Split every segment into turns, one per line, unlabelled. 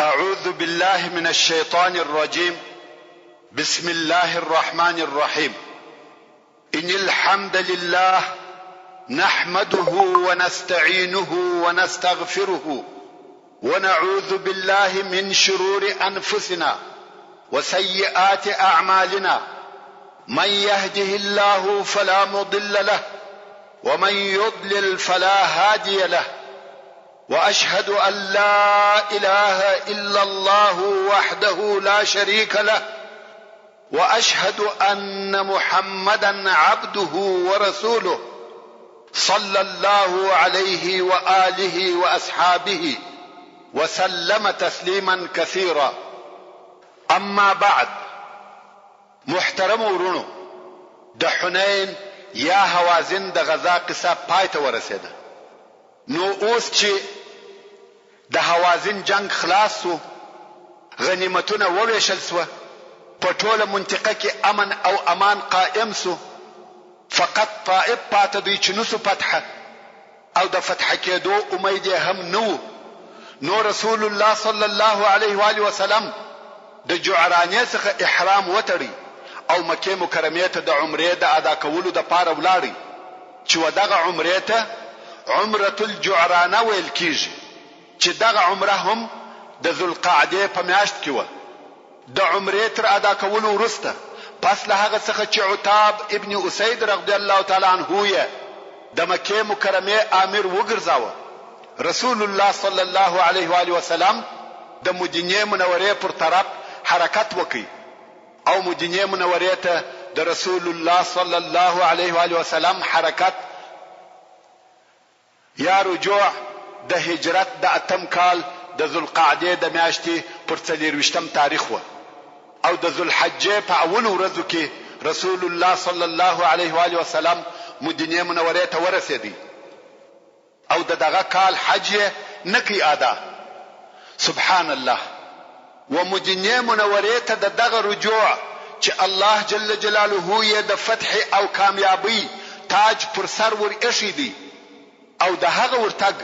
أعوذ بالله من الشيطان الرجيم بسم الله الرحمن الرحيم إن الحمد لله نحمده ونستعينه ونستغفره ونعوذ بالله من شرور أنفسنا وسيئات أعمالنا من يهده الله فلا مضل له ومن يضلل فلا هادي له واشهد ان لا اله الا الله وحده لا شريك له واشهد ان محمدا عبده ورسوله صلى الله عليه واله واصحابه وسلم تسليما كثيرا اما بعد محترمو وروڼو! د حنین یا هوازن د غزا قصه پای ته ورسېده، نو اوس چې د هوازن جنګ خلاص شو، غنیمتونه ووېشل شوه، په ټوله منطقه کې امن او امان قائم شو، فقط طائف پاته دی چې نشو فتح او د فتح کېدو امید یې هم نه وو، نو رسول الله صلی الله علیه وآله وسلم د جعرانې څخه احرام وتړی او مکې مکرمې ته د عمرې د ادا کولو دپاره ولاړی چې ودغه عمرې ته عمرة الجعرانه ویل کیږي چې دغه عمره هم د ذوالقعدې په میاشت کې وه. د عمرې تر ادا کولو وروسته پس له هغه څخه چې عتاب ابن اسید رضی الله تعالی عنه یې د مکې مکرمې آمر وګرځاوه، رسول الله صلی الله علیه وآله وسلم د مدینې منورې پر طرف حرکت وکړ او مدینې منورې ته د رسول الله صلی الله علیه وآله وسلم حرکت یا رجوع د هجرت د اتم کال د ذوالقعدې د میاشتې پر څلېرویشتم تاریخ وه او د ذوالحجې په اولو ورځو کې رسول الله صلی الله علیه وآله وسلم مدینې منورې ته ورسېدی او د دغه کال حج یې نه کړ ادا. سبحان الله! و مدینې منورې ته د دغه رجوع چې الله جل جلاله یې د فتحې او کامیابۍ تاج پر سر ور ایښی دی او د هغه ورتګ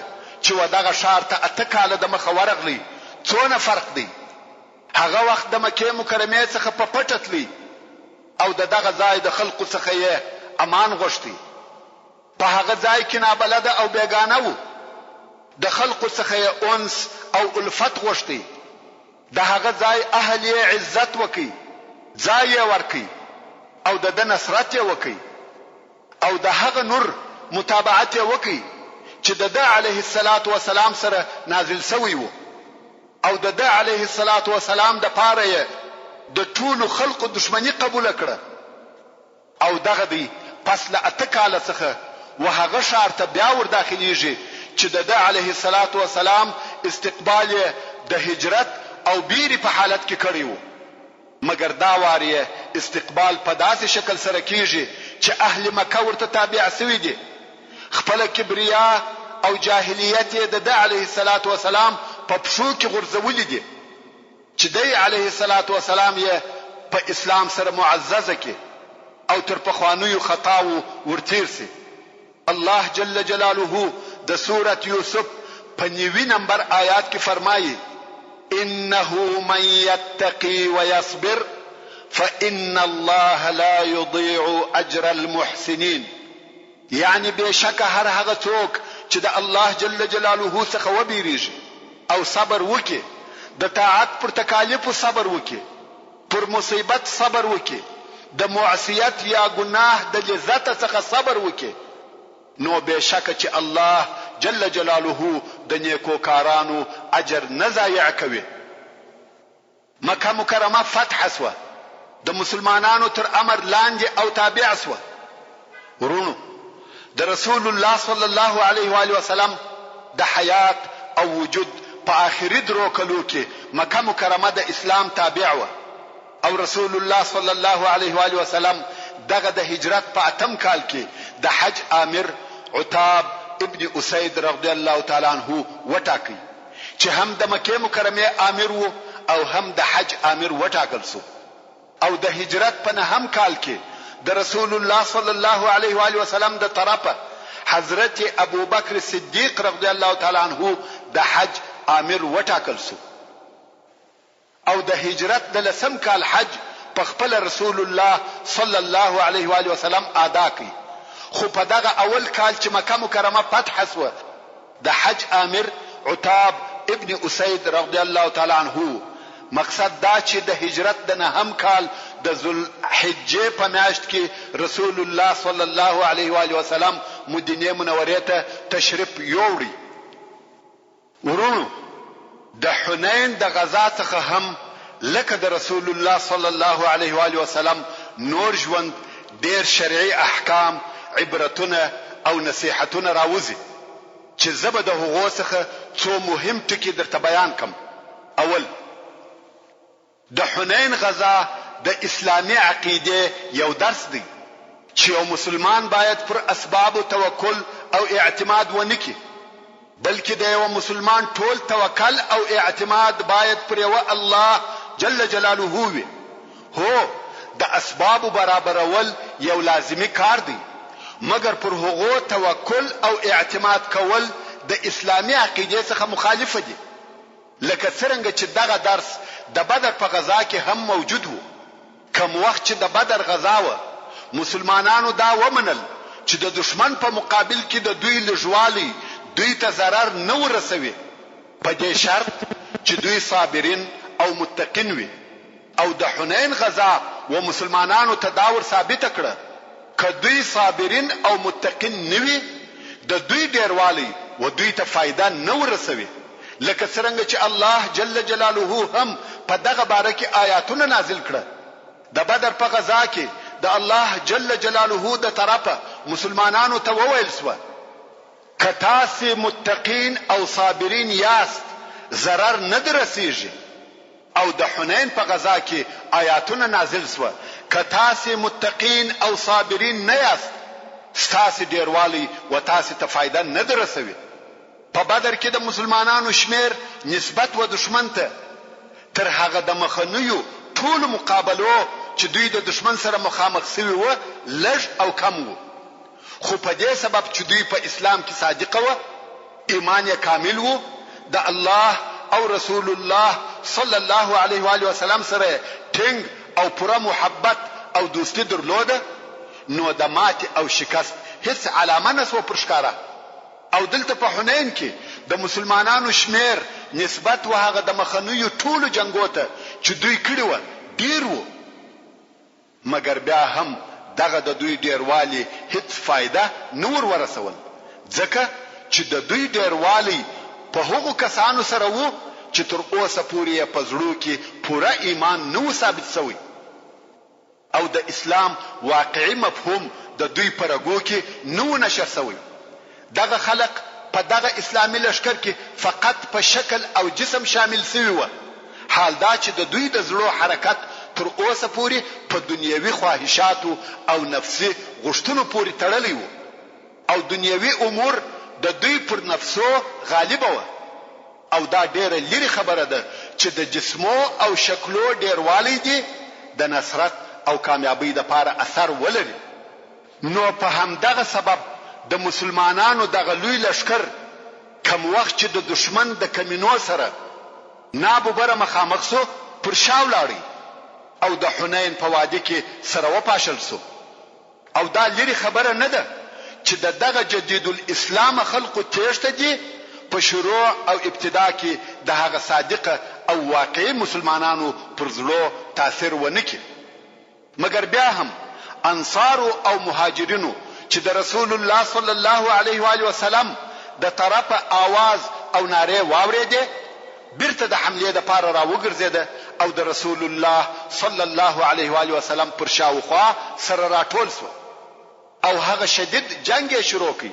چې و دغه ښار ته اته کاله د مخه ورغلی څونه فرق دی؟ هغه وخت د مکې مکرمې څخه په پټه تلی او د دغه ځای د خلقو څخه یې امان غوښتی. په هغه ځای کې نابلده او بېګانه وو، د خلقو څخه یې انس او الفت غوښتی، د هغه ځای اهل یې عزت وکړ، ځای یې ورکړ او د ده نصرت یې وکړ او د هغه نور متابعت یې وکړ چې د ده علیه الصلوة والسلام سره نازل شوی وو او د ده علیه الصلوة والسلام دپاره یې د ټولو خلقو دښمني قبوله کړه. او دغه دی پس له اته کاله څخه و هغه ښار ته بیا ور داخلیږي چې د ده علیه الصلوة والسلام استقبال یې د هجرت او بیرې په حالت کې کړی وو، مګر دا وار یې استقبال په داسې شکل سره کیږي چې اهل مکه ورته تابع شوي دي، خپله کبریا او جاهلیت یې د ده علیه الصلوة والسلام په پښو کې غورځولي دي. چې دی علیه الصلوة والسلام یې په اسلام سره معزز کړي او تر پخوانیو خطاوو ورتېر شي. الله جل جلاله د سورة یوسف په 90 نمبر آیات کې فرمایي، انه من یتقی ویصبر فان الله لا یضیع اجر المحسنین. یعنې بېشکه هر هغه څوک چې د الله جل جلاله څخه وبېرېږي او صبر وکړي، د طاعت پر تکالیفو صبر وکړي، پر مصیبت صبر وکړي، د معصیت یا ګناه د لذته څخه صبر وکړي، نو بېشکه چې الله جل جلاله د نېکوکارانو اجر نه ضایع کوي. مکه مکرمه فتح شوه، د مسلمانانو تر امر لاندې او تابع شوه. وروڼو! د رسول الله صلی الله علیه وآله وسلم د حیات او وجود په آخري درو کلو کې مکه مکرمه د اسلام تابع وه او رسول الله صلی الله علیه وآله وسلم دغه د هجرت په اتم کال کې د حج آمر عتاب ابن اسید رضی الله تعالی عنه وټاکی. چې هم د مکې مکرمې آمر وو او هم د حج آمر وټاکل شو او د هجرت په نهم کال کې د رسول الله صلی الله علیه وآله وسلم د طرفه حضرت ابوبکر صدیق رضی الله تعالی عنه د حج آمر وټاکل شو. او د هجرت د لسم کال حج په خپله رسول الله صلی الله علیه و آله وسلم آدا کړ، خو په دغه اول کال چې مکه مکرمه فتح شوه د حج آمر عتاب ابن اسید رضی الله تعالی عنه وو، مقصد دا چې د هجرت د نهم کال د ذوالحجې په میاشت کې رسول الله صلی الله علیه و آله وسلم مدینې منورې ته تشریف یووړی. وروڼو! د حنین د غزا څخه هم لکه د رسول الله صلی الله علیه و آله وسلم نور ژوند ډیر شرعي احکام، عبرتونه او نصیحتونه راوځي چې زه به د هغو څخه څو مهم ټکي درته بیان کړم، اول. د حنین غزا د اسلامي عقیدې یو درس دی چې یو مسلمان باید پر اسبابو توکل او اعتماد ونه کړي، بلکې د یوه مسلمان ټول توکل او اعتماد باید پر یوه الله جل جلاله وي. هو، د اسبابو برابرول یو لازمي کار دی، مګر پر هغو توکل او اعتماد کول د اسلامي عقیدې څخه مخالف دي. لکه څرنګه چې دغه درس د بدر په غزا کې هم موجود وو، کوم وخت چې د بدر غزا وه، مسلمانانو دا ومنل چې د دښمن په مقابل کې د دوی لږوالی دوی ته ضرر نه ورسوي، په دې شرط چې دوی صابرین او متقین وي. او د حنین غزا و مسلمانانو ته دا ور ثابته کړه، که دوی صابرین او متقین نه وي، د دوی ډېروالی و دوی ته فایده نه ور رسوي، لکه څرنګه چې الله جل جلاله هم په دغه باره کې آیاتونه نازل کړه. د بدر په غزا کې د الله جل جلاله د طرفه مسلمانانو ته وویل شوه، که تاسې متقین او صابرین یاست، ضرر نه در رسېږي. او د حنین په غزا کې آیاتونه نازل شوه، که تاسې متقین او صابرین نه یاست، ستاسې ډېروالی و تاسې ته فایده نه دررسوي. په بدر کې د مسلمانانو شمېر نسبت و دښمن ته تر هغه د مخنیو ټولو مقابلو چې دوی د دښمن سره مخامخ شوي وه لږ او کم وو. خو په دې سبب چې دوی په اسلام کې صادق وه، ایمان یې کامل وو، د الله او رسول الله صلی الله علیه وآله وسلم سره یې ټینګ او پوره محبت او دوستي درلوده، نو د ماتې او شکست هیڅ علامه نه شوه پر ښکاره. او دلته په حنین کې د مسلمانانو شمېر نسبت و هغه د مخنیو ټولو جنګو ته چې دوی کړي وه، ډېر وو. مګر بیا هم دغه د دوی ډېروالي هیڅ فایده نه ور ورسول، ځکه چې د دوی ډېروالی په هغو کسانو سره وو چې تر اوسه پورې یې په زړو کې پوره ایمان نه وو ثابت شوی او د اسلام واقعي مفهوم د دوی په رګو کې نه وو نشر شوی. دغه خلق په دغه اسلامي لښکر کې فقط په شکل او جسم شامل شوي وه، حال دا چې د دوی د زړو حرکت تر اوسه پورې په دنیوي خواهشاتو او نفسي غوښتنو پورې تړلی وو او دنیوي امور د دوی پر نفسو غالبه وه او دا ډېره لیرې خبره ده چې د جسمو او شکلو ډېروالی دې د نصرت او کامیابۍ لپاره اثر ولري. نو په همدغه سبب د مسلمانانو دغه لوی لښکر کوم وخت چې د دښمن د کمینو سره ناببره مخامخ شو پر شا ولاړی او د حنین په وادي کې سره وپاشل شو او دا لیرې خبره نه ده چې د دغه جدید الاسلام خلقو تېښته دې په شروع او ابتدا کې د هغه صادقه او واقعي مسلمانانو پر زړو تاثیر ونه کړي. مګر بیا هم انصارو او مهاجرینو چې د رسول الله صلی الله علیه و آله وسلم د طرفه آواز او نارې واورېدې بیرته د حملې لپاره راوګرځېده او د رسول الله صلی الله علیه و آله وسلم پر شاوخوا سره راټول شوه. او هغه شدید جنګ یې شروع کړ،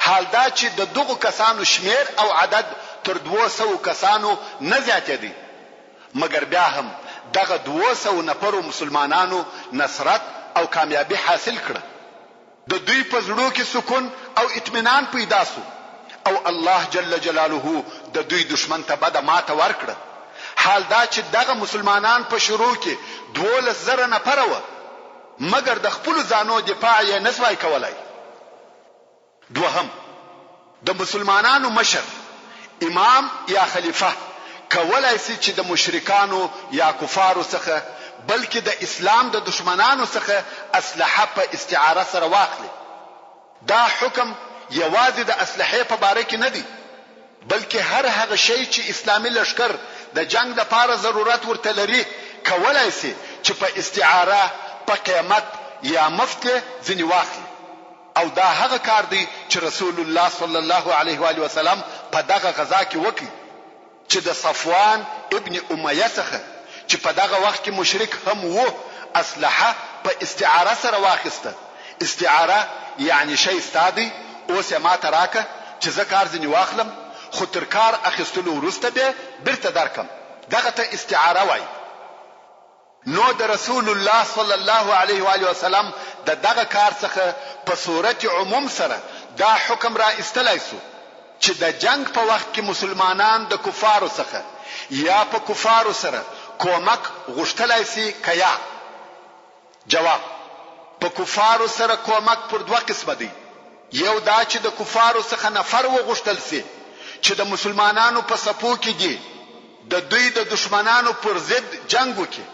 حال دا چې د دغو کسانو شمېر او عدد تر دوو سوو کسانو نه زیاتېدی، مګر بیا هم دغه دوو سوو نفرو مسلمانانو نصرت او کامیابي حاصل کړه، د دوی په زړو کې سکون او اطمینان پیدا شو او الله جل جلاله د دوی دښمن ته بده ماته ورکړه، حال دا چې دغه مسلمانان په شروع کې 12,000 نفره وه. مګر د خپلو ځانو دفاع یې نه شوای کولای. دوهم، د مسلمانانو مشر، امام یا خلیفه، کولای سي چې د مشرکانو یا کفارو څخه بلکې د اسلام د دښمنانو څخه اسلحه په استعاره سره واخلي. دا حکم یوازې د اسلحې په باره کې نه دی، بلکې هر هغه شی چې اسلامي لښکر د جنګ لپاره ضرورت ورته لري، کولای شي چې په استعاره، په قیمت یا مفت یې ځینې واخلي. او دا هغه کار دی چې رسول الله صلی الله علیه وآله وسلم په دغه غزا کې وکړ. چې د صفوان ابن امیه څخه چې په دغه وخت کې مشرک هم وو اسلحه په استعاره سره واخیسته، استعاره یعنې شی ستا دی اوس یې ماته راکه چې زه کار ځینې واخلم خو تر کار اخیستلو وروسته بې بیرته درکړم دغه ته استعاره وایي. نو د رسول الله صلی الله علیه وآله وسلم د دغه کار څخه په صورت عموم سره دا حکم را ایستلای سو چې د جنګ په وخت کې مسلمانان د کفارو څخه یا په کفارو سره کومک غوښتلای سي که یا؟ جواب، په کفارو سره کومک پر دوه قسمه دی، یو دا چې د کفارو څخه نفر وغوښتل سي چې د مسلمانانو په صفو کې دي د دوی د دښمنانو پر ضد جنګ وکړي.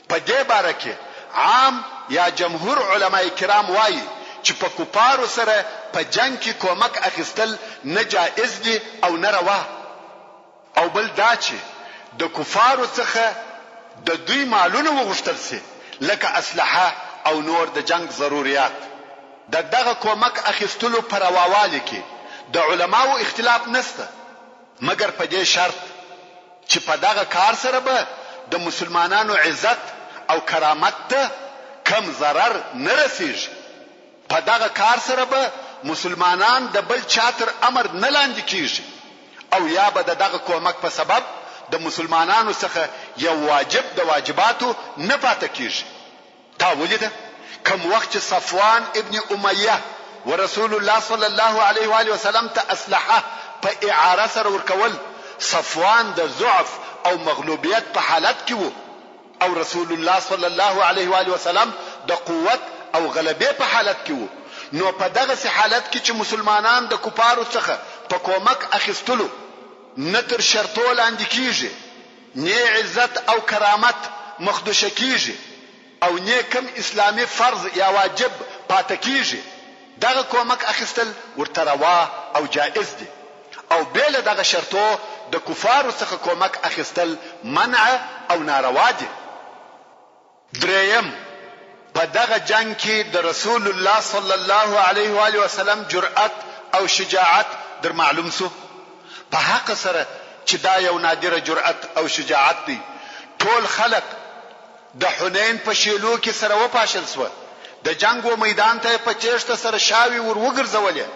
په دې باره کې عام یا جمهور علماء کرام وايي چې په کفارو سره په جنګ کې کومک اخیستل نه جائز دي او نه روا. او بل دا چې د کفارو څخه د دوی مالونه وغوښتل شي لکه اسلحه او نور د جنګ ضروریات. د دغه کومک اخیستلو په رواوالي کې د علماوو اختلاف نشته. مګر په دې شرط چې په دغه کار سره به د مسلمانانو عزت او کرامت ته کوم ضرر نه رسیږي، په دغه کار سره به مسلمانان د بل چا تر امر نه لاندې کیږي او یا به د دغه کومک په سبب د مسلمانانو څخه یو واجب د واجباتو نه پاته کیږي. تا ولیده کوم وخت چې صفوان ابن امیه ورسول الله صلی الله علیه وآله وسلم ته اسلحه په اعاره سره ورکول، صفوان د ضعف او مغلوبیت په حالت کې وو او رسول الله صلی الله علیه وآله وسلم د قوت او غلبې په حالت کې وو، نو په دغسې حالت کې چې مسلمانان د کفارو څخه په کومک اخیستلو نه تر شرطو لاندې کیږي، نۀ عزت او کرامت مخدوشه کيږي او نۀ کوم اسلامي فرض يا واجب پاته کيږي، دغه کومک اخيستل ورته روا او جائز دي او بې له دغه شرطو د کفارو څخه کومک اخيستل منع او ناروا دي. درېیم، په دغه جنګ کې د رسول الله صلی الله علیه و آله وسلم جرأت او شجاعت در معلوم شو، په حقه سره چې دا یو نادره جرأت او شجاعت دی، ټول خلق د حنین په شېلو کې سره وپاشل شوه، د جنګ و میدان ته یې په تېښته سره شاوې ور وګرځولې،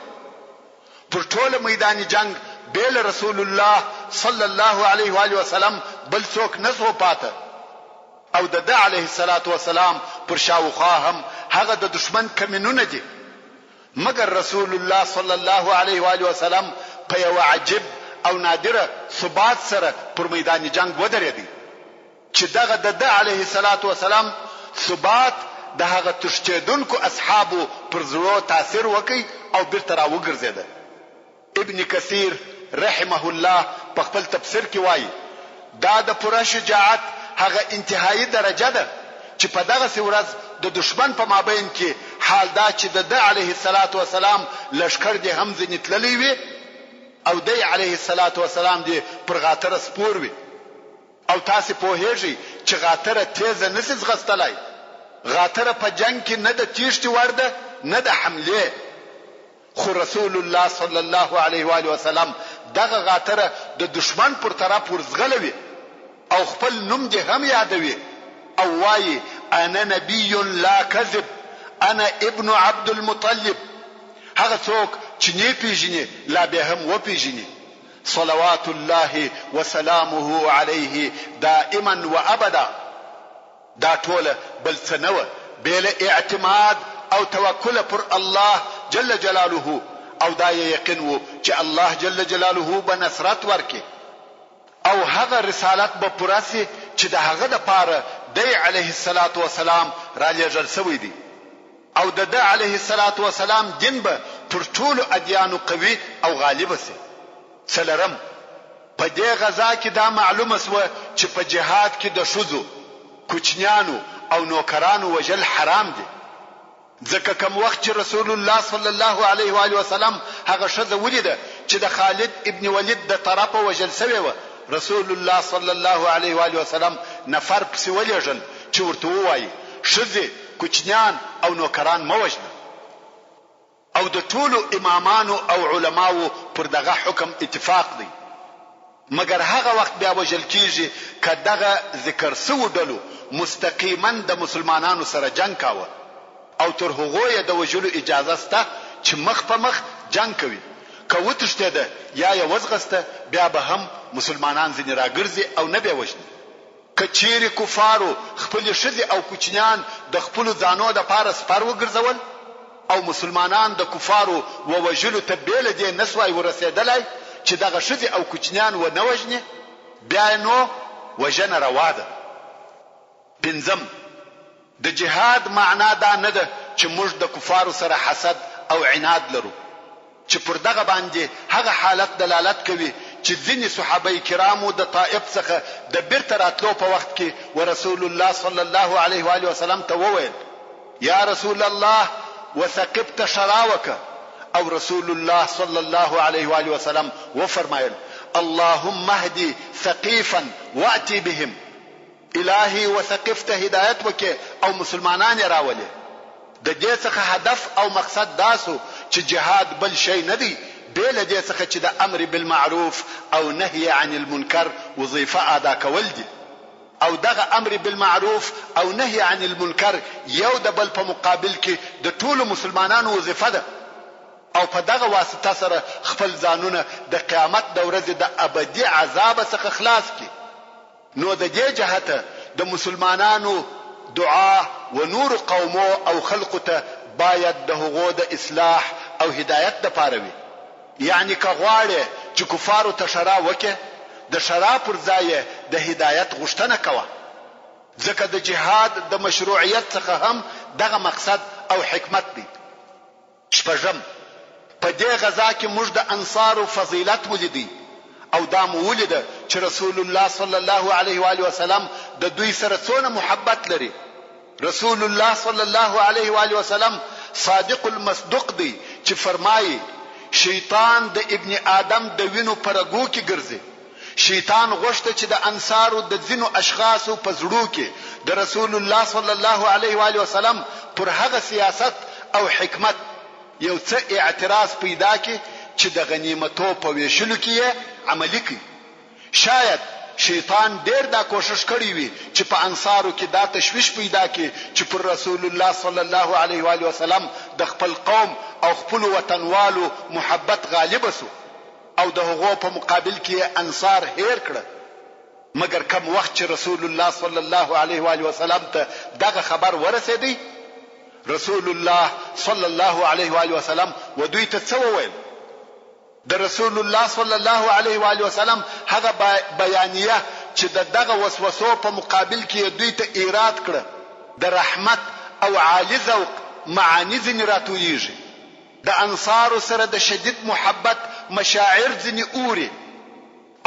پر ټوله میدان جنګ بې له رسول الله صلی الله علیه و آله وسلم بل څوک نه شو پاته. او د ده علیه الصلوة والسلام پر شاوخوا هم هغه د دښمن کمینونه دي، مګر رسول الله صلی الله علیه وآله وسلم په یوه عجیب او نادره ثبات سره پر میدان جنګ ودرېدی، چې دغه د ده علیه الصلوة والسلام ثبات د هغه تښتېدونکو اصحابو پر زړو تاثیر وکړ او بیرته راوګرځېده. ابن کثیر رحمه الله په خپل تفسیر کې وايي، دا د پوره شجاعت هغه انتهايي درجه ده چې په دغسې ورځ د دښمن په مابین کې حال دا چې د ده علیه الصلوة والسلام لښکر دې هم ځینې تللی وي او دی علیه الصلوة والسلام دې پر غاتره سپور وي او تاسې پوهېږئ چې غاتره تېزه نه شي ځغستلای، غاتره په جنګ کې نه د تېښتې وړ ده نه د حملې. خو رسول الله صلی الله علیه وآله وسلم دغه غاتره د دښمن پر طرف ور ځغلوي او خپل نوم دې هم یادوي او وايي، انا نبی لا کذب، انا ابن عبدالمطلب، هغه څوک چې نۀ پېژني لا بې هم وپېژني، صلوات الله وسلامه علیه دائما وابدا. دا ټوله بل څه نه وه بې له اعتماد او توکله پر الله جل جلاله او دا یې یقین وو چې الله جل جلاله به نصرت ورکړي او هغه رسالت به پوره شي چې د هغه لپاره دی علیه الصلوة والسلام رالېږل شوی دی او د ده علیه الصلوة والسلام دین به پر ټولو ادیانو قوي او غالب شي. څلورم، په دې غزا کې دا معلومه شوه چې په جهاد کې د ښځو، کوچنیانو او نوکرانو وژل حرام دي. ځکه کوم وخت چې رسول الله صلی الله علیه وآله وسلم هغه ښځه ولیده چې د خالد ابن ولید د طرفه وژل شوې وه، رسول الله صلی الله علیه وآله وسلم نفر پسې ولېږل چې ورته ووایي، ښځې، کوچنیان او نوکران مه وژنه. او د ټولو امامانو او علماوو پر دغه حکم اتفاق دی. مګر هغه وخت بیا وژل کیږي که دغه ذکر شوو ډلو مستقیما د مسلمانانو سره جنګ کاوه او تر هغو یې د وژلو اجازه شته چې مخ په مخ جنګ کوي، که وتښتېده یا یې وځغسته بیا به هم مسلمانان ځینې راګرځي او نه بې وژني. که چیرې کفارو خپلې ښځې او کوچنیان د خپلو ځانو لپاره سپر وګرځول او مسلمانان د کفارو و وژلو ته بې له دې نه شوای ورسېدلای چې دغه ښځې او کوچنیان و نه وژني، بیا یې نو وژنه روا ده. پنځم، د جهاد معنا دا نه ده چې موږ د کفارو سره حسد او عناد لرو، چې پر دغه باندې هغه حالت دلالت کوي چې ځینې صحابه کرامو د طائف څخه د بیرته راتلو په وخت کې ورسول الله صلی الله علیه وآله وسلم ته وویل، یا رسول الله وثقیف ته ښه راوکه او رسول الله صلی الله علیه وآله وسلم وفرمایل، اللهم اهدی ثقیفا وأتی بهم. الهي و ثقیف ته هدایت وکړې او مسلمانان یې راولې. د دې څخه هدف او مقصد دا شو چې جهاد بل شی نه دی بې له دې څخه چې د امر بالمعروف او نهی عن المنکر وظیفه آدا کول دي او دغه امر بالمعروف او نهی عن المنکر یو د بل په مقابل کې د ټولو مسلمانانو وظیفه ده او په دغه واسطه سره خپل ځانونه د قیامت د ورځې د ابدي عذابه څخه خلاص کړي. نو د دې جهته د مسلمانانو دعا و نورو قومو او خلقو ته باید د هغو د اصلاح او هدایت دپاره وي، یعنې که غواړې چې کفارو ته ښرا وکړې، د ښرا پر ځای یې د هدایت غوښتنه کوه، ځکه د جهاد د مشروعیت څخه هم دغه مقصد او حکمت دی. شپږم، په دې غزا کې موږ د انصارو فضیلت ولیدی او دا مو ولیده چې رسول الله صلی الله علیه و آله وسلم د دوی سره څونه محبت لري. رسول الله صلی الله علیه و آله وسلم صادق المصدوق دی چې فرمایي، شیطان د ابن آدم د وینو په رګو کې ګرځي. شیطان غوښته چې د انصارو د ځینو اشخاصو په زړو کې د رسول الله صلی الله علیه و آله وسلم پر هغه سیاست او حکمت یو څه اعتراض پیدا کړي چې د غنیمتو په ویشلو کې یې عملي کړ. شاید شیطان ډیر دا کوښښ کړی وي چې په انصارو کې دا تشویش پیدا کړي چې پر رسول الله صلی الله علیه و آله وسلم د خپل قوم او خپلو وطنوالو محبت غالب شو. او د هغو په مقابل کې یې انصار هېر کړه، مګر کوم وخت چې رسول الله صلی الله علیه وآله وسلم ته دغه خبر ورسېدی، رسول الله صلی الله علیه وآله وسلم و دوی ته څه وویل؟ د رسول الله صلی الله علیه وآله وسلم هغه بیانیه چې د دغه وسوسو په مقابل کې یې دوی ته ایراد کړه، د رحمت او عالي ذوق معاني ځینې راتویېږي. د انصارو سره د شدید محبت مشاعر ځینې اوري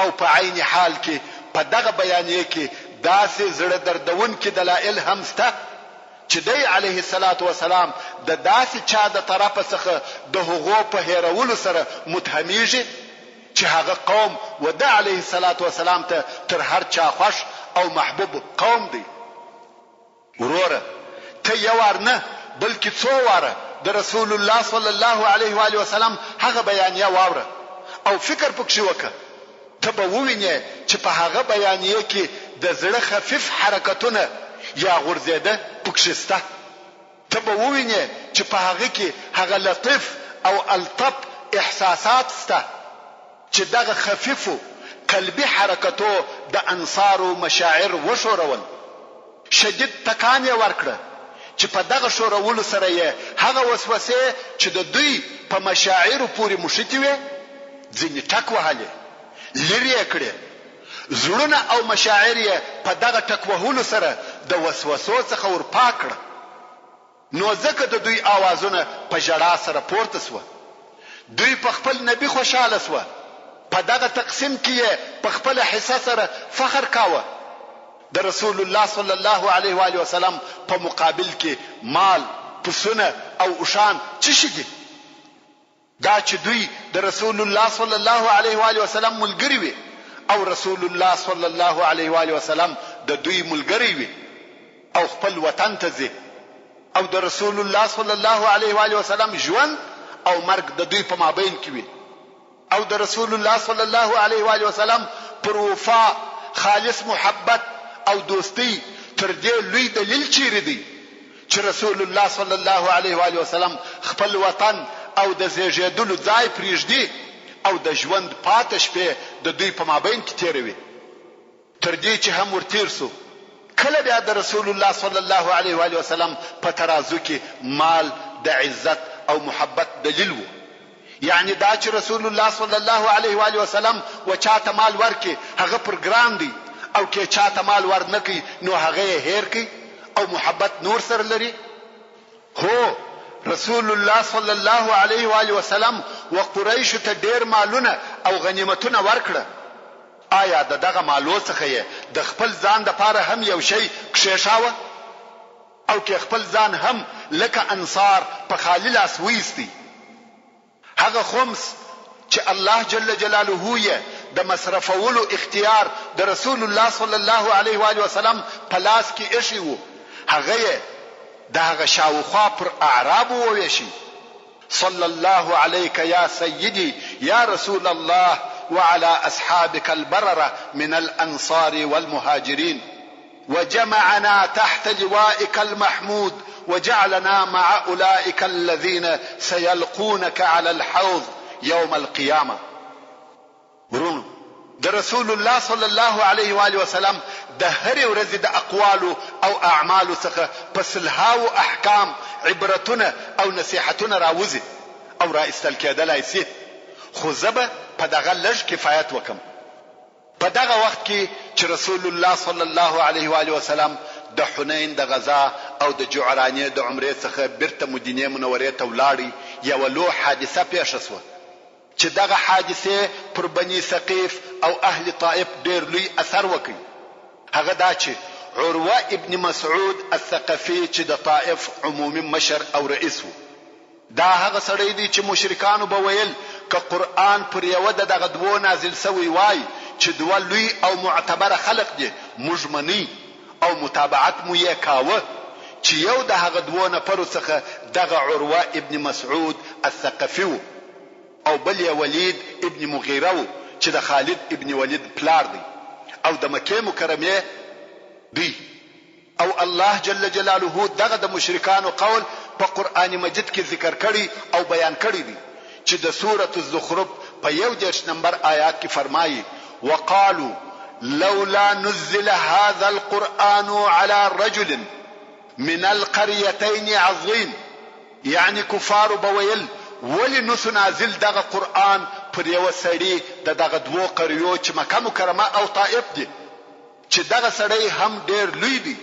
او په عین حال کې په دغه بیانیه کې داسې زړه دردونکي دلائل هم شته چې دی علیه الصلوة والسلام د داسې چا د طرفه څخه د هغو په هېرولو سره متهمیږي چې هغه قوم و ده علیه الصلوة والسلام ته تر هر چا خوښ او محبوب قوم دی. وروره! ته یو وار نه بلکې څو واره د رسول الله صلی الله علیه وآله وسلم هغه بیانیه واوره او فکر پکښې وکړه، ته به ووینې چې په هغه بیانیه کې د زړه خفیف حرکتونه یا غورځېده پکښې شته، ته به ووینې چې په هغه کې هغه لطیف او الطف احساسات شته. چې دغه خفیفو قلبي حرکتو د انصارو مشاعر وښورول، شدید تکان یې ورکړه، چې په دغه ښورولو سره یې هغه وسوسې چې د دوی په مشاعرو پورې مښتې وې، ځینې ټک وهلې، لرې یې کړې، زړونه او مشاعر یې په دغه ټک وهلو سره د وسوسو څخه ور پاک کړه. نو ځکه د دوی آوازونه په ژړا سره پورته شوه. دوی په خپل نبي خوشحاله شوه. په دغه تقسیم کې یې په خپله حصه سره فخر کاوه. د رسول الله صلی الله علیه و آله وسلم په مقابل کې مال، پسونه او اوښان څه شي دي؟ دا چې دوی د رسول الله صلی الله علیه و آله وسلم ملګري وي او رسول الله صلی الله علیه و آله وسلم د دوی ملګری وي او خپل وطن ته ځي او د رسول الله صلی الله علیه و آله وسلم ژوند او مرګ د دوی په مابین کې وي او د رسول الله صلی الله علیه و آله وسلم پر وفا، خالص محبت او دوستۍ تر دې لوی دلیل چیرې دی چې رسول الله صلی الله علیه و آله وسلم خپل وطن او د زیږیدلو ځای پریږدي او د ژوند پاته شپې د دوی په مابین کې تیروي. تر دې چې هم ور تېر شو، کله بیا د رسول الله صلی الله علیه و آله وسلم په ترازو کې مال د عزت او محبت دلیل وو، یعنې دا چې رسول الله صلی الله علیه و آله وسلم و چا ته مال ورکړي هغه پر ګران دی او که چا ته مال ور نه کړي نو هغه یې هېر کړي او محبت نور سره لري. هو، رسول الله صلی الله علیه و آله وسلم و قریشو ته ډېر مالونه او غنیمتونه ورکړه. آیا د دغه مالو څخه یې د خپل ځان د پاره هم یو شی کښېښاوه؟ او که خپل ځان هم لکه انصار په خالي لاس وایستی؟ هغه خمس چې الله جل جلاله یې د مصرفولو اختیار د رسول الله صلی الله علیه وآله وسلم په لاس کې ایښی وو، هغه یې د هغه شاوخوا پر اعرابو وویشی. صلی الله علیک یا سیدی یا رسول الله وعلی اصحابک البررة من الانصار والمهاجرین وجمعنا تحت لوائک المحمود وجعلنا مع اولئک الذین سیلقونک علی الحوض یوم القیامة. وروڼو! د رسول الله صلی الله علیه و آله وسلم د هرې ورځې د اقوالو او اعمالو څخه په سلهاوو احکام، عبرتونه او نصیحتونه راوځي او را ایستل کیدلای شي، خو زه به په دغه لږ کفایت وکړم. په دغه وخت کې چې رسول الله صلی الله علیه و آله وسلم د حنین د غزا او د جعرانې د عمرې څخه بیرته مدینې منورې ته ولاړی، یوه لوح حادثه پیښه شوه. چې دغه حادثې پر بني ثقیف او اهل طائف ډېر لوی اثر وکړ، هغه دا چې عروه ابن مسعود الثقفي چې د طائف عمومي مشر او رئیس و، دا هغه سړی دی چې مشرکانو به ویل که قرآن پر یوه د دغه دوو نازل شوی وای چې دوه لوی او معتبره خلق دي موږ منی او متابعت مو یې کاوه چې یو د هغه دوو نفرو څخه دغه عروه ابن مسعود الثقفي و. او بل یې ولید ابن مغیره وو چې د خالد ابن ولید پلار دی او د مکې مکرمې دوی او الله جل جلاله دغه د مشرکانو قول په قرآن مجید کې ذکر کړی او بیان کړی دی چې د سورة الزخرف په 31 نمبر آیات کې فرمایي وقالو لولا نزل هذا القرآن على رجل من القريتين عظيم یعنې کفارو به ویل، ولې نسو نازل دغه قرآن پر یوه سړي د دغه دوو قریو چې مکه مکرمه او طائف دي، چې دغه سړی هم ډېر لوی دی،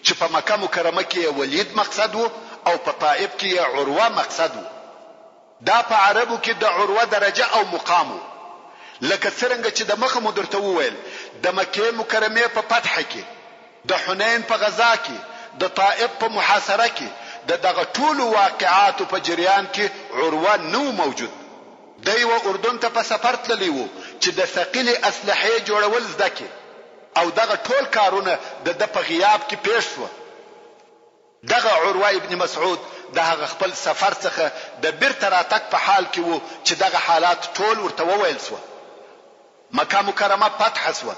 چې په مکه مکرمه کې یې ولید مقصد و او په طائف کې یې عروه مقصد و. دا په عربو کې د عروه درجه او مقام و. لکه څرنګه چې د مخه مو درته وویل، د مکې مکرمې په فتح کې، د حنین په غزا کې، د طائف په محاصره کې، د دغه ټولو واقعاتو په جریان کې عروه نه و موجود. دی و اردن ته په سفر تللی و چې د ثقیلې اسلحې جوړول زده کړي او دغه ټول کارونه د ده په غیاب کې پېښ شوه. دغه عروه ابن مسعود د هغه خپل سفر څخه د بیرته راتګ په حال کې وو چې دغه حالات ټول ورته وویل شوه. مکه مکرمه فتح شوه،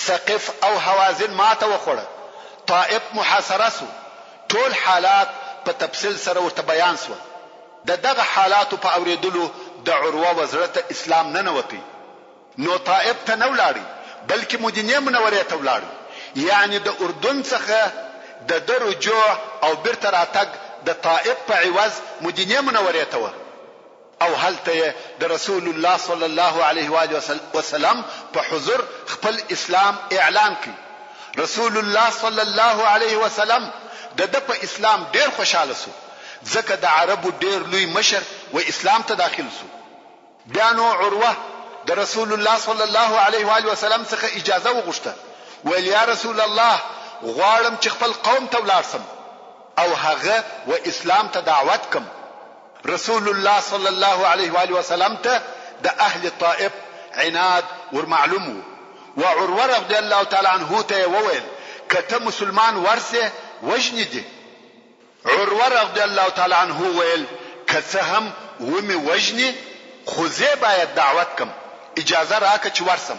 ثقیف او هوازن ماته وخوړه، طائف محاصره شو، ټول حالات په تفصیل سره ورته بیان شوه. د دغه حالاتو په اوریدلو د عروه و زړه ته اسلام ننوتی. نو طائف ته نه ولاړی بلکې مدینې منورې ته ولاړی یعنې د اردن څخه د ده رجوع او بیرته راتګ د طائف په عوض مدینې منورې ته وه او هلته یې د رسول الله صلی الله علیه وآله وسلم په حضور خپل اسلام اعلان کړ. رسول الله صلی الله علیه وسلم د ده په اسلام ډیر خوشحاله شو ځکه د عربو ډیر لوی مشر و اسلام ته داخل شو. بیا نو عروه د رسول الله صلی الله علیه و آله وسلم څخه اجازه وغوښته، ویل یا رسول الله غواړم چې خپل قوم ته ولاړ شم او هغه و اسلام ته دعوت کړم. رسول الله صلی الله علیه و آله وسلم ته د اهل طائف عناد ور معلوم وو، و عروه رضی الله تعالی عنه ته یې وویل، که ته مسلمان ورسې وژني دي. عروه رضی الله تعالی عنه ویل، که څه هم ومې وژني خو زۀ باید دعوت کړم، اجازه راکړه چې ورشم.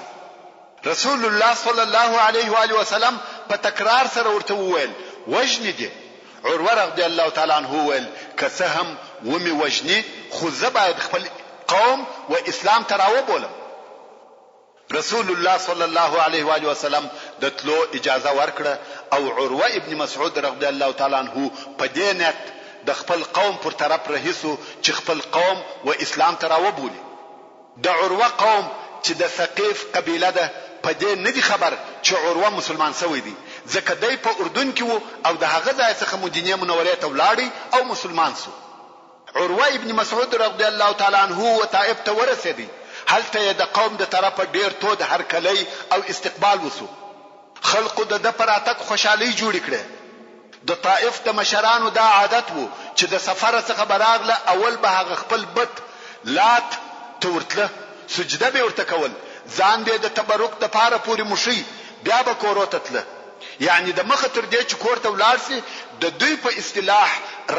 رسول الله صلی الله علیه وآله وسلم په تکرار سره ورته وویل، وژني دې. عروه رضی الله تعالی عنه وویل، که څه هم ومې وژني خو زه باید خپل قوم و اسلام ته راوبولم. رسول الله صلی الله علیه و آله وسلم د تلو اجازه ورکړه او عروه ابن مسعود رضی الله تعالی عنه په دې نیت د خپل قوم پر طرف رهي شو چې خپل قوم و اسلام ته راوبولي. د عروه قوم چې د ثقیف قبیله ده په دې نه دي خبر چې عروه مسلمان شوی دی ځکه دی په اردن کې وو او د هغه ځای څخه مدینې منورې ته ولاړی او مسلمان شو. عروه ابن مسعود رضی الله تعالی عنه و طائف ته ورسېدی، هلته یې د قوم د طرفه ډېر تود هرکلی او استقبال وشو، خلقو د ده په راتګ خوشحالۍ جوړې کړې. د طائف د مشرانو دا عادت وو چې د سفره څخه به راغله اول به هغه خپل بت، لات، ته ورتله، سجده به یې ورته کول، ځان به یې د تبرک دپاره پورې موښی، بیا به کورو ته تله. یعنې د مخه تر دې چې کور ته ولاړ شي د دوی په اصطلاح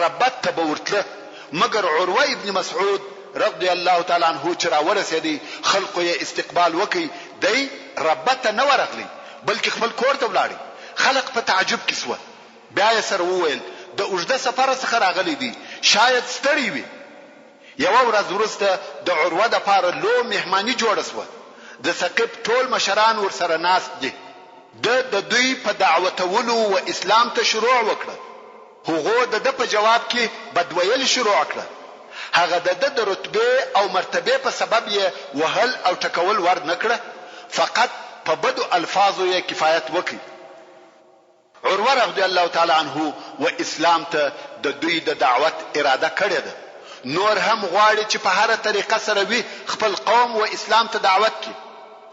ربط ته به ورتله، مګر عروه ابن مسعود رضی الله تعالی عنه چې راورسېدی خلقو یې استقبال وکړ دی ربط ته نه ورغلی بلکې خپل کور ته ولاړی، خلق په تعجب کې شوه، بیا یې سره وویل د اوږده سفره څخه راغلی دی شاید ستړی وي. یوه ورځ وروسته د عروه دپاره لو مهماني جوړه شوه، د ثقیف ټول مشران ورسره ناست دي، ده د دوی په دعوتولو و اسلام ته شروع وکړه، هغو د ده په جواب کې بد ویل شروع کړه، هغه د ده د رتبې او مرتبې په سبب یې وهل او ټکول ور نه کړه، فقط په بدو الفاظو یې کفایت وکړ. عروه رضی الله تعالی عنه و اسلام ته د دوی د دعوت اراده کړې ده، نور هم غواړي چې په هره طریقه سره وي خپل قوم و اسلام ته دعوت کړي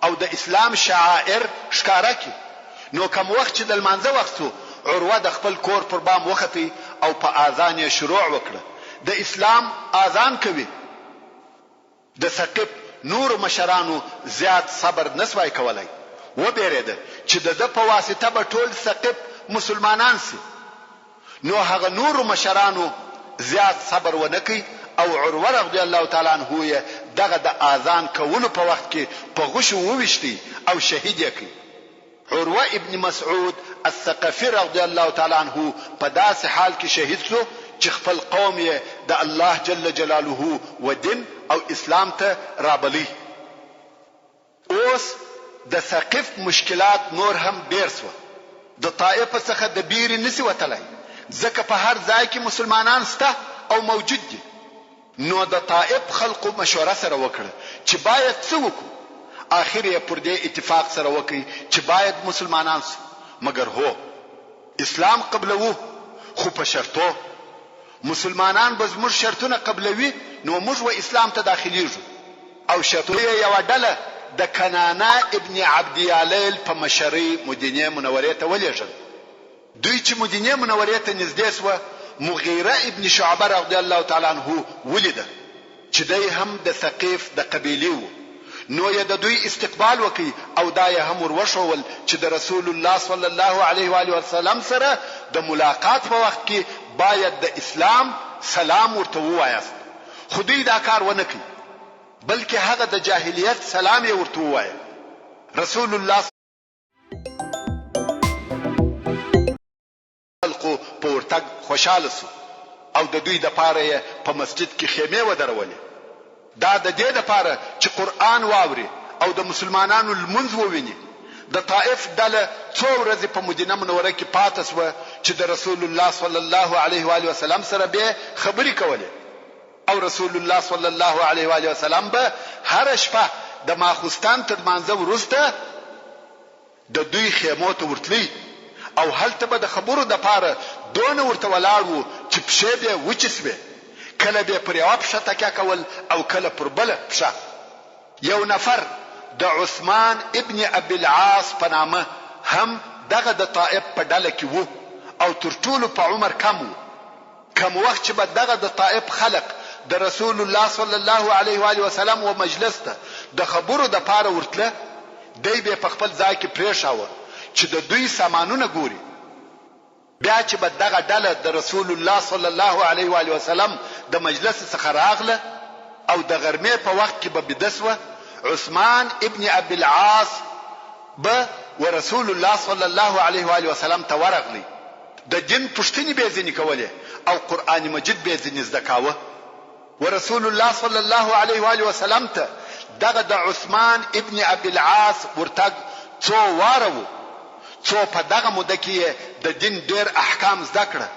او د اسلام شعائر ښکاره کړي، نو کوم وخت چې د لمانځه وخت شو عروه د خپل کور پر بام وختی او په آذان یې شروع وکړه، د اسلام آذان کوي. د ثقیف نورو مشرانو زیات صبر نه سوای کولای، وبېرېده چې د ده په واسطه به ټول ثقیف مسلمانان سي، نو هغه نورو مشرانو زیات صبر ونه کړ او عروه رضی الله تعالی عنه یې دغه د آذان کولو په وخت کې په غشو وویشتی او شهید یې کړ. عروه ابن مسعود الثقفي رضی الله تعالی عنه په داسې حال کې شهید شو چې خپل قوم یې د الله جل جلاله و دین او اسلام ته رابلی. اوس د ثقیف مشکلات نور هم ډېر شوه. د طائف څخه د بیرې نشي وتلای ځکه په هر ځای کې مسلمانان شته او موجود دي. نو د طائف خلقو مشوره سره وکړه چې باید څه وکړو؟ آخر یې پر دې اتفاق سره وکړ چې باید مسلمانان شو، مګر هو! اسلام قبلوو خو په شرطو، مسلمانان به زموږ شرطونه قبلوي نو موږ و اسلام ته داخلیږو او شرطونه یې یوه ډله د کنانه ابن عبدیالیل په مشرۍ مدینې منورې ته ولیږل. دوی چې مدینې منورې ته نږدې شوه، مغیره ابن شعبه رضی الله تعالی عنه ولیده چې دی هم د ثقیف د قبیلې وو، نو یې د دوی استقبال وکړ او دا یې هم ور وښوول چې د رسول الله صلی الله علیه و آله وسلم سره د ملاقات په وخت کې باید د اسلام سلام ورته ووایاست، خو دوی دا کار ونه کړ، بلکې هغه د جاهلیت سلام یې ورته ووایه. رسول الله. خلقو په ورتګ خوشحاله شو او د دوی دپاره یې په مسجد کې خیمې ودرولې، دا د دې دپاره چې قرآن واوري او د مسلمانانو لمونځ وویني. د طائف ډله څو ورځې په مدینه منوره کې پاته شوه چې د رسول الله صلی الله علیه وآله وسلم سره به یې خبرې کولې او رسول الله صلی الله علیه وآله وسلم به هره شپه د ماخوستن تر لمانځه وروسته د دوی خیمو ته ورتلی او هلته به د خبرو دپاره دونه ورته ولاړ وو چې پښې به یې وچې شوې، کله به یې پر یوه پښه تکیه کول او کله پر بله پښه. یو نفر د عثمان ابن ابي العاص په نامه هم دغه د طائف په ډله کې وو او تر ټولو په عمر کم وو. کوم وخت چې به دغه د طائف خلق د رسول الله صلی الله علیه وآله وسلم و مجلس ته د خبرو د پاره ورتله، دی به یې په خپل ځای کې پرېښاوه چې د دوی سامانونه ګوري. بیا چې به دغه ډله د رسول الله صلی الله علیه وآله وسلم د مجلس څخه راغله او د غرمې په وخت کې به بیده شوه، عثمان ابن ابي العاص به و رسول الله صلی الله علیه وآله وسلم ته ورغلی، د دین پوښتنې به یې ځینې کولې او قرآن مجید به یې ځینې زده کاوه. ورسول الله صلی الله علیه وآله وسلم ته دغه د عثمان ابن ابي العاص ورتګ څو واره وو، څو په دغه موده کې یې د دین ډېر احکام زده کړه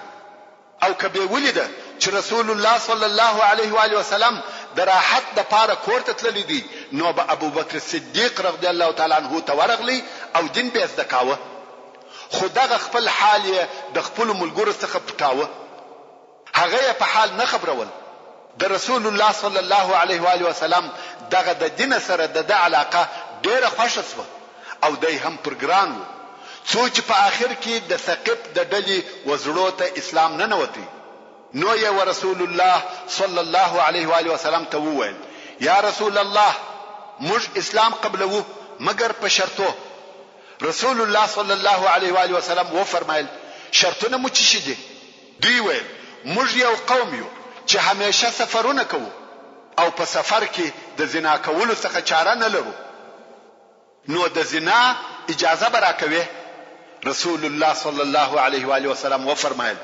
او که به یې ولیده چې رسول الله صلی الله علیه وآله وسلم د راحت لپاره کور ته تللی دی نو به ابوبکر صدیق رضی الله تعالی عنه ته ورغلی او دین به یې زده کاوه خو دغه خپل حال یې د خپلو ملګرو څخه پټاوه. هغه یې په حال نه خبرول. د رسول الله صلی الله علیه وآله وسلم دغه د دینه سره د ده علاقه ډېره خوښه شوه او دی هم پر ګران وو څو چې په آخر کې د ثقیف د ډلې و زړو ته اسلام ننوتی نو یې ورسول الله صلی الله علیه وآله وسلم ته وویل، یا رسول الله! موږ اسلام قبلوو مګر په شرطو. رسول الله صلی الله علیه وآله وسلم وفرمایل، شرطونه مو څه شي دي؟ دوی ویل، موږ یو قوم یو چې همیشه سفرونه کوو او په سفر کې د زنا کولو څخه چاره نه لرو، نو د زنا اجازه به راکوې؟ رسول الله صلی الله علیه وآله وسلم وفرمایل،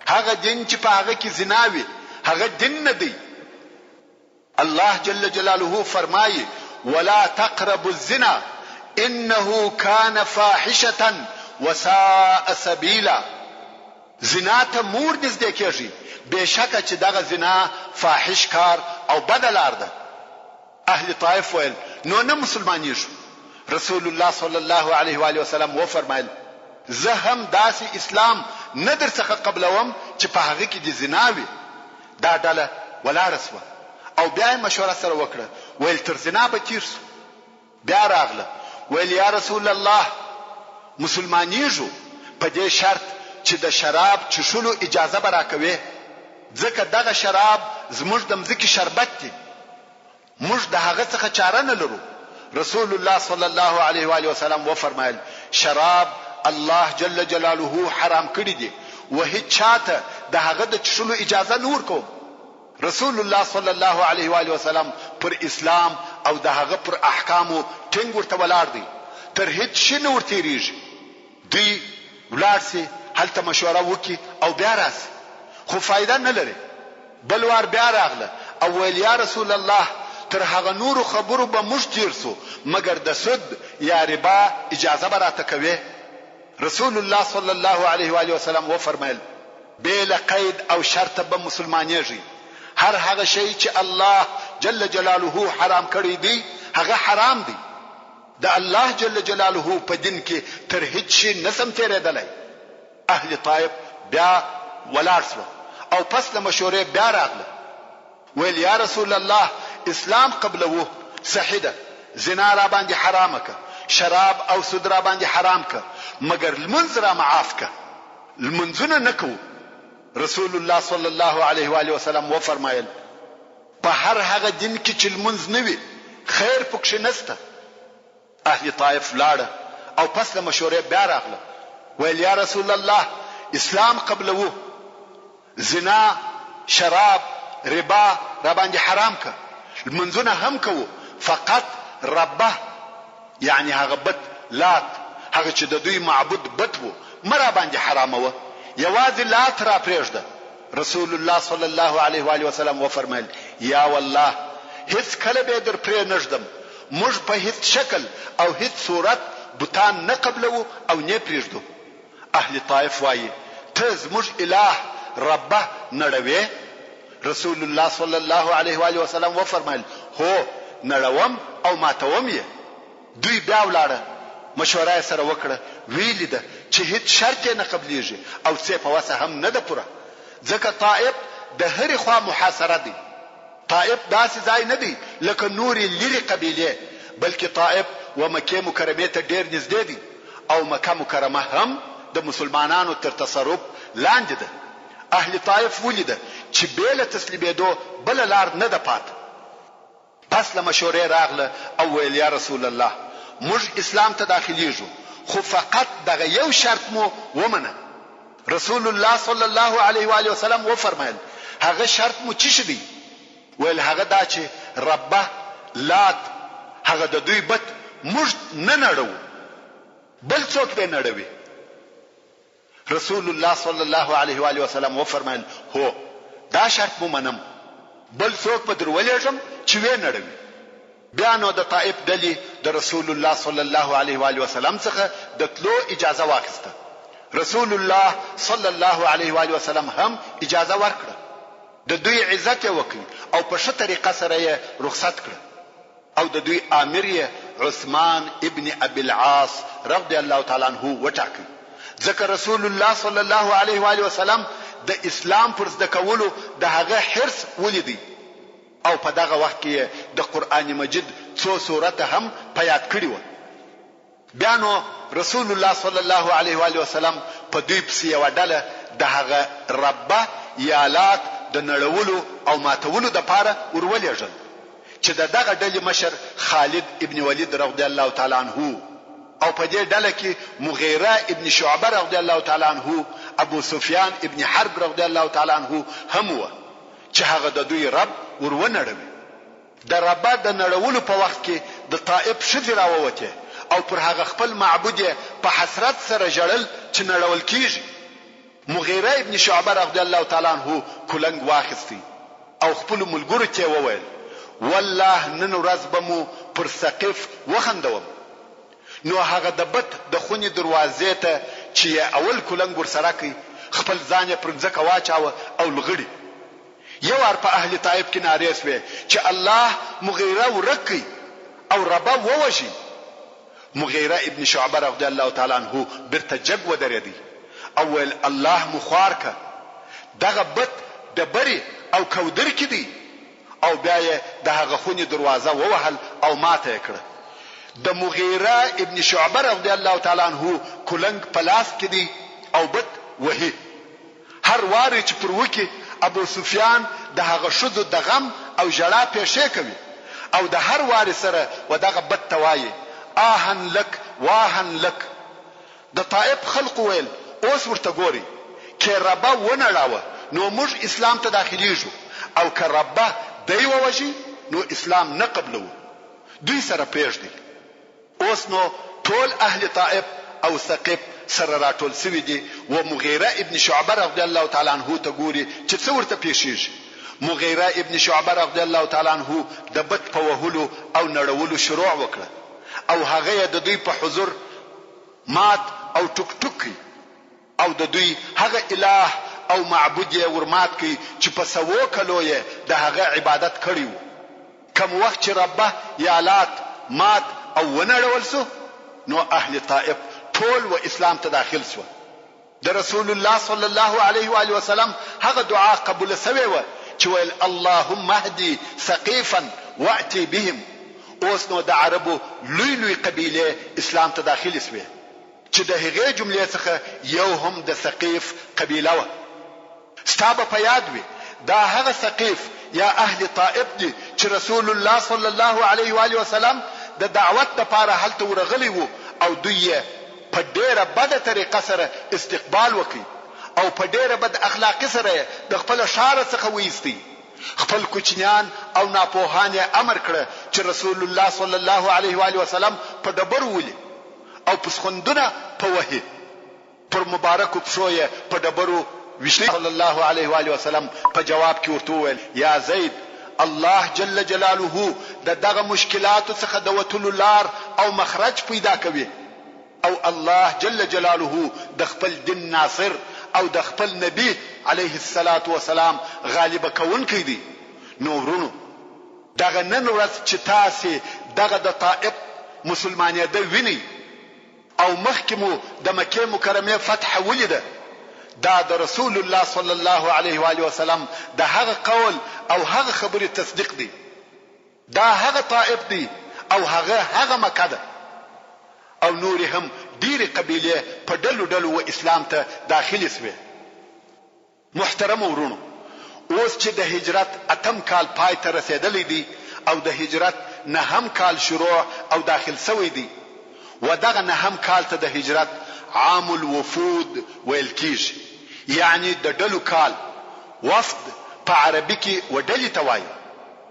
هغه دین چې په هغه کې زنا وي، هغه دین نه دی. الله جل جلاله فرمايي، ولا تقربوا الزنا انه کان فاحشة وساء سبیلا، زنا ته مه ورنږدې کېږئ، بې شکه چې دغه زنا فاحش کار او بده لار ده. اهل طائف ویل، نو نه مسلمانېږو. رسول الله صلی الله علیه وآله وسلم وفرمایل، زه هم داسې اسلام نه درڅخه قبلوم چې په هغه کې دې زنا وي. دا ډله ولاړه شوه او بیا یې مشوره سره وکړه، ویل تر زنا به تېر شو. بیا راغله ویل یا رسول الله مسلمانېږو په دې شرط چې د شراب چښلو اجازه به راکوې، ځکه دغه شراب زموږ د مځکې شربت دي. موږ د هغه څخه چاره نه لرو. رسول الله صلی الله علیه وآله وسلم وفرمایل، شراب الله جل جلاله حرام کړي دي وهیچا ته د هغه د چښلو اجازه نه ورکوم. رسول الله صلی الله علیه وآله وسلم پر اسلام او د هغه پر احکامو ټینګ ورته ولاړ دی، تر هیڅ شي نه ورتیریږي. دوی ولاړ شي هلته مشوره وکړي او بیا راشي خو فایده نه لري. بل وار بیا راغله او ویل یا رسول الله تر هغه نورو خبرو به موږ تیر شو مګر د سود یا ربا اجازه به راته کوې؟ رسول الله صلی الله علیه وآله وسلم وفرمایل، بې له قید او شرطه به مسلمانیږئ، هر هغه شی چې الله جل جلاله حرام کړی دی هغه حرام دی. د الله جل جلاله په دین کې تر هیڅ شي نه شم تېرېدلی. اهل طائف بیا ولاړ شول او پس له مشورې بیا راغله ویل یا رسول الله اسلام قبلوو، صحیح ده زنا راباندې حرامه که، شراب او سود راباندې حرام که، مګر لمونځ را معاف که، لمونځونه نه کوو. رسول الله صلی الله علیه وآله وسلم وفرمایل، په هر هغه دین کې چې لمونځ نه وي خیر پکښې نشته. اهل طائف لاړه او پس له مشورې بیا راغله ویل یا رسول الله اسلام قبلوو زنا شراب ربا راباندې حرام که لمونځونه هم کوو فقط ربه یعنی هغه بت لات هغه چې د دوی معبود بت وو مه راباندې حراموه یوازې لات راپرېږده رسول الله صلی الله علیه وآله وسلم وفرمایل، یا والله! هیڅ کله به یې در پرې نه ږدم، موږ په هیڅ شکل او هیڅ صورت بتان نه قبلوو او نۀ پرېږدو. اهل طائف وایي، ته زموږ اله، ربه، نړوې؟ رسول الله صلی الله علیه وآله وسلم وفرمایل، هو، نړوم او ماتوم یې. دوی بیا ولاړه، مشوره یې سره وکړه، ویې لیده چې هیڅ شرط یې نه قبلیږي او څه یې په وسه هم نه ده پوره، ځکه طائف د هرې خوا محاصره دی. طائف داسې ځای نه دی لکه نورې لیرې قبیلې، بلکې طائف و مکې مکرمې ته ډېر نږدې دی او مکه مکرمه هم د مسلمانانو تر تصرف لاندې ده. اهل طائف ولیده چې بې له تسلیمېدو بله لار نه ده پاته. پس له مشورې راغله او ویل، یا رسول الله! موږ اسلام ته داخلیږو، خو فقط دغه یو شرط مو ومنه. رسول الله صلی الله علیه و آله وسلم وفرمایل، هغه شرط مو چیشی دی؟ ویل، هغه دا چې ربه، لات، هغه د دوی بت موږ نه نړوو، بل څوک به یې نړوي. رسول الله صلی الله علیه و آله وسلم وفرمایل، هو، دا شرط مو منم، بل څوک به در ولېږم چې ویې نړوي. بیا نو د طائف ډلې د رسول الله صلی الله علیه و آله وسلم څخه د تلو اجازه واخیسته. رسول الله صلی الله علیه و آله وسلم هم اجازه ورکړه. د دوی عزت یې وکړ او په ښه طریقه سره یې رخصت کړه. او د دوی آمر یې عثمان ابن ابي العاص رضی الله تعالی عنه وټاکه، ځکه رسول الله صلی الله علیه و آله وسلم د اسلام پر زده کولو د هغه حرص ولیدی او په دغه وخت کې یې د قرآن مجید څو سورته هم په یاد کړي وه. بیا نو رسول الله صلی الله علیه و آله وسلم په دوی پسې یوه ډله د هغه ربه یا لات د نړولو او ماتولو دپاره ور ولېږل چې د دغه ډلې مشر خالد ابن ولید رضی الله تعالی عنه وو او په دې ډله کې مغیره ابن شعبه رضی الله تعالی عنه، ابو سفیان ابن حرب رضی الله تعالی عنه هم وه چې هغه د دوی رب ور ونړوي. د ربه د نړولو په وخت کې د طائف ښځې راووتې او پر هغه خپل معبود یې په حسرت سره ژړل چې نړول کیږي. مغیره ابن شعبه رضی الله تعالی عنه کلنګ واخیستی او خپلو ملګرو تې وویل، والله نن ورځ به مو پر ثقیف وخندوم. نو هغه د بت د خونې دروازې ته چې یې اول کلنګ ورسره کړ، خپل ځان یې پر مځکه واچاوه او لغړي یو وار په اهل طائف کې نارې شوې چې الله مغیره ورک کړي او ربه ووژي. مغیره ابن شعبه رضی الله تعالی عنه بیرته جګ ودرېدی او ویل الله مو خوار که دغه بت ډبرې او کودرکې دی او بیا یې د هغه خونې دروازه ووهل او ماته یې کړه. د مغیره ابن شعبه رضی الله تعالی عنه کلنګ په لاس کې دی او بت وهي. هر وار یې چې پر وکړي، ابوسفیان د هغه ښځو د غم او ژړا پېښې کوي او د هر وارې سره و دغه بت ته وايي، آها لک واها لک. د طائف خلقو ویل، اوس ورته ګورئ، که ربه ونړاوه نو موږ اسلام ته داخلېږو او که ربه دی ووژي نو اسلام نه قبلوو. دوی سره پرېږدئ. اوس نو ټول اهل طائف او ثقیف سره راټول شوي دي و مغیره ابن شعبه رضی الله تعالی عنه ته ګوري چې څه ورته پېښېږي. مغیره ابن شعبه رضی الله تعالی عنه د بت په وهلو او نړولو شروع وکړه او هغه یې د دوی په حضور مات او ټوک ټوک کړ. او د دوی هغه اله او معبود یې ور مات کړ چې په سوو کلو یې د هغه عبادت کړی وو. کوم وخت چې ربه یا لات مات او ونړول شو نو اهل طائف ټول و اسلام ته داخل شوه. د رسول الله صلی الله علیه و آله وسلم هغه دعا قبوله شوې وه چې ویل اللهم اهدی ثقیفا وأتی بهم اوس نو د عربو لوی لوی قبیلې اسلام ته داخلې شوې. چې د هغې جملې څخه یو هم د ثقیف قبیله وه. ستا به په یاد وي دا هغه ثقیف یا اهل طائف دي چې رسول الله صلی الله علیه و آله وسلم د دعوت لپاره هلته ورغلی وو او دوی یې په ډیره بده طریقه سره استقبال وکړ او په ډیره بد اخلاقي سره یې د خپله ښاره څخه وایستی. خپل کوچنیان او ناپوهان یې امر کړه چې رسول الله صلی الله علیه و آله وسلم په ډبرو ولي. او پسخوندونه په وهي، پر مبارکو پښو یې په ډبرو ویشتي. صلی الله علیه وآله وسلم په جواب کې ورته وویل، یا زید! الله جل جلاله د دغه مشکلاتو څخه د وتلو لار او مخرج پیدا کوي او الله جل جلاله د خپل دین ناصر او د خپل نبي علیه الصلوة والسلام غالبه کوونکی دی، نو وروڼو! دغه نن ورځ چې تاسې دغه د طائف مسلمانېده وینئ او مخکې مو د مکې مکرمې فتح ولیده، دا د رسول الله صلی الله علیه وآله وسلم د هغه قول او هغه خبرې تصدیق دی. دا هغه طائف دی او هغه هغه مکه ده. او نورې هم ډېرې قبیلې په ډلو ډلو و اسلام ته داخلې شوې. محترمو وروڼو! اوس چې د هجرت اتم کال پای ته رسېدلی دی او د هجرت نهم کال شروع او داخل شوی دی و دغه نهم کال ته د هجرت عام الوفود ویل کیږي یعنی د ډلو کال، وفد په عربي کې و ډلې ته وایي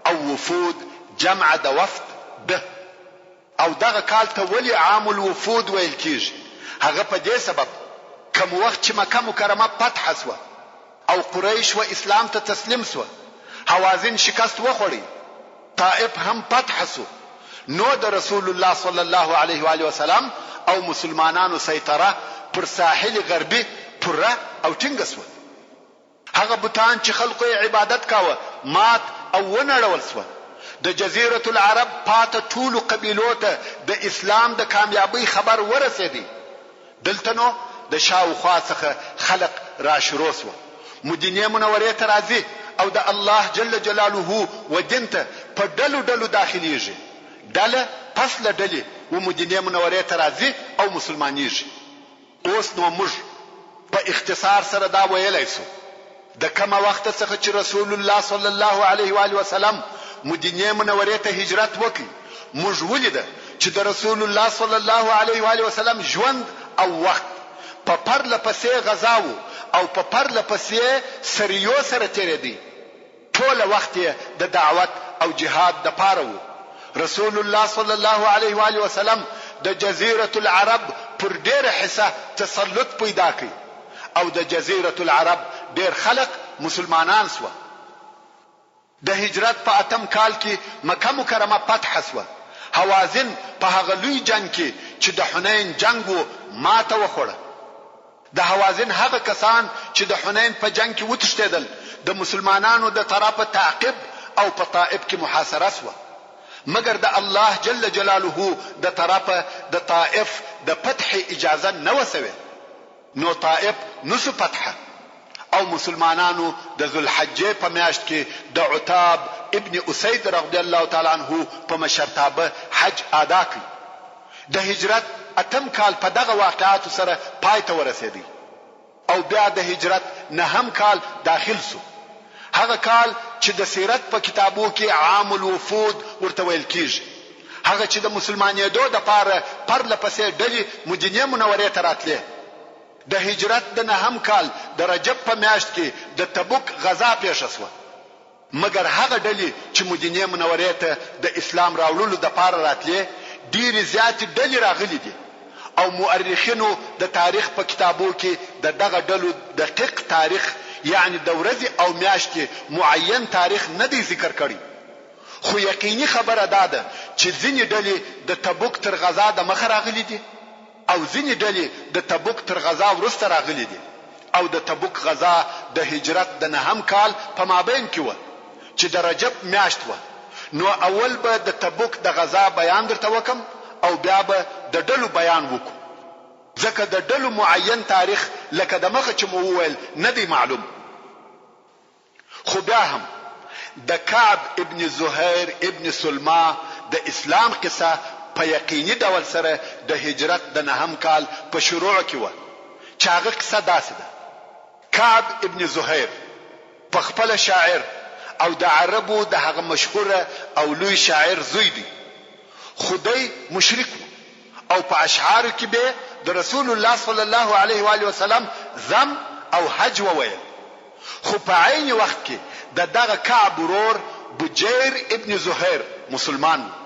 او وفود جمع د وفد ده. او دغه کال ته ولې عام الوفود ویل کیږي؟ هغه په دې سبب کوم وخت چې مکه مکرمه فتح شوه او قریش و اسلام ته تسلیم شوه، هوازن شکست وخوړی، طائف هم فتح شو، نو د رسول الله صلی الله علیه وآله وسلم او مسلمانانو سیطره پر ساحل غربي پوره او ټینګه شوه. هغه بتان چې خلکو یې عبادت کاوه مات او ونړول شوه. د جزیرة العرب پاته ټولو قبیلو ته د اسلام د کامیابۍ خبر ورسېدی. دلته نو د شاوخوا څخه خلق راشروع شوه، مدینې منورې ته راځي او د الله جل جلاله و دین ته په ډلو ډلو داخلیږي. ډله پس له ډلې و مدینې منورې ته راځي او مسلمانیږي. اوس نو موږ په اختصار سره دا ویلای شو، د کومه وخته څخه چې رسول الله صلی الله علیه و آله وسلم مدینې منورې ته هجرت وکړ، موږ ولیده چې د رسول الله صلی الله علیه و آله وسلم ژوند او وخت په پرله پسې غزاوو او په پرله پسې سریو سره تېرېدی. ټوله وخت یې د دعوت او جهاد دپاره وو. رسول الله صلی الله علیه و آله وسلم د جزیرة العرب پر ډېره حصه تسلط پیدا کړ او د جزیرة العرب ډېر خلق مسلمانان شوه. د هجرت په اتم کال کې مکه مکرمه فتح شوه. هوازن په هغه لوی جنګ کې چې د حنین جنګ وو ماته وخوړه. د هوازن هغه کسان چې د حنین په جنګ کې وتښتېدل، د مسلمانانو د طرفه تعقیب او په طائف کې محاصره شوه، مګر د الله جل جلاله د طرفه د طائف د فتحې اجازه نه وه شوې، نو طائف نه شو فتحه او مسلمانانو د ذوالحجې په میاشت کې د عتاب ابن اسید رضی الله تعالی عنه په مشرتابه حج ادا کړ. د هجرت اتم کال په دغه واقعاتو سره پای ته ورسېدی او بیا د هجرت نهم کال داخل شو، هغه کال چې د سیرت په کتابو کې عام الوفود ورته ویل کېږي، هغه چې د مسلمانېدو دپاره پرله پسې ډلې مدینې منورې ته راتلې. د هجرت د نهم کال د رجب په میاشت کې د تبوک غزا پېښه شوه. مګر هغه ډلې چې مدینې منورې ته د اسلام راوړلو دپاره راتلې ډېرې زیاتې ډلې راغلې دي او مؤرخینو د تاریخ په کتابو کې د دغه ډلو دقیق تاریخ یعنې د ورځې او میاشتې معین تاریخ نه دی ذکر کړی خو یقیني خبره دا ده چې ځینې ډلې د تبوک تر غزا د مخه راغلې دي. او ځینې ډلې د تبوک تر غزا وروسته راغلي دي او د تبوک غزا د هجرت د نهم کال په مابین کې وه چې د رجب میاشت وه نو اول به د تبوک د غزا بیان درته وکړم او بیا به د ډلو بیان وکړو ځکه د ډلو معین تاریخ لکه د مخه چې مو وویل نه دی معلوم. خو بیا هم د کعب ابن زهیر ابن سلمہ د اسلام قصه په یقیني ډول سره د هجرت د نهم کال په شروع کې وه چې هغه قصه داسې ده، کعب ابن زهیر په خپله شاعر او د عربو د هغه مشهوره او لوی شاعر زوی دی خو دی مشرک و او په اشعارو کې بې د رسول الله صلی الله علیه وآله وسلم ذم او هجو ویل. خو په عین وخت کې د دغه کعب ورور بجیر ابن زهیر مسلمان وو،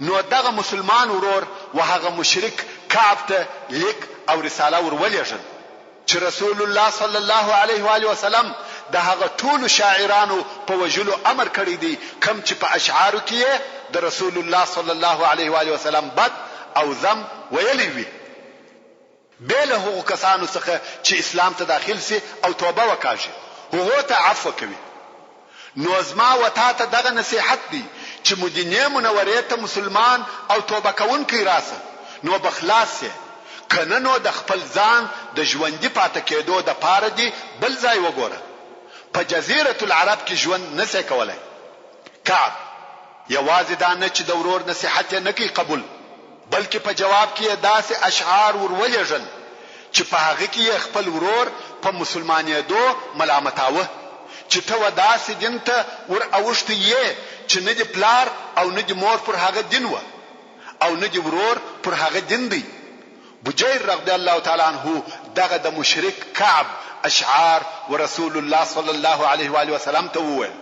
نو دغه مسلمان ورور و هغه مشرک کعب ته لیک او رساله ور ولېږل چې رسول الله صلی الله علیه و آله وسلم د هغه ټولو شاعرانو په وژلو امر کړی دی کوم چې په اشعارو کې یې د رسول الله صلی الله علیه و آله وسلم بد او ذم ویلی وي. بې له هغو کسانو څخه چې اسلام ته داخل شي او توبه وکاږي، هغو ته عفوه کوي. نو زما و تا ته دغه نصیحت دی چې مدینې منورې ته مسلمان او توبه کوونکی راشه، نو به خلاص شې. که نه نو د خپل ځان د ژوندي پاته کېدو دپاره دي بل ځای وګوره، په جزیرة العرب کې ژوند نه شې کولای. کعب یوازې دا نه چې د ورور نصیحت یې نه کړ قبول، بلکې په جواب کې یې داسې اشعار ور ولېږل چې په هغه کې یې خپل ورور په مسلمانېدو ملامتاوه چې ته و داسې دین ته ور اوښتی یې چې نه دې پلار او نه دې مور پر هغه دین وه او نه دې ورور پر هغه دین دی. بجیر رضی الله تعالی عنه دغه د مشرک کعب اشعار ورسول الله صلی الله علیه وآله وسلم ته وویل،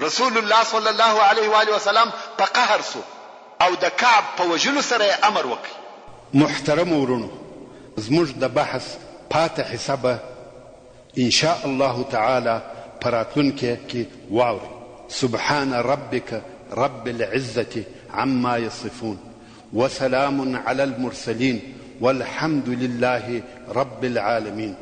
رسول الله صلی الله علیه وآله وسلم په قهر شو او د کعب په وژلو سره یې امر وکړ.
محترمو وروڼو زموږ د بحث پاته حصه به ان شاء الله تعالی په راتلونکې کې واورئ. سبحان ربک رب العزة عما يصفون وسلام علی المرسلین والحمد لله رب العالمین.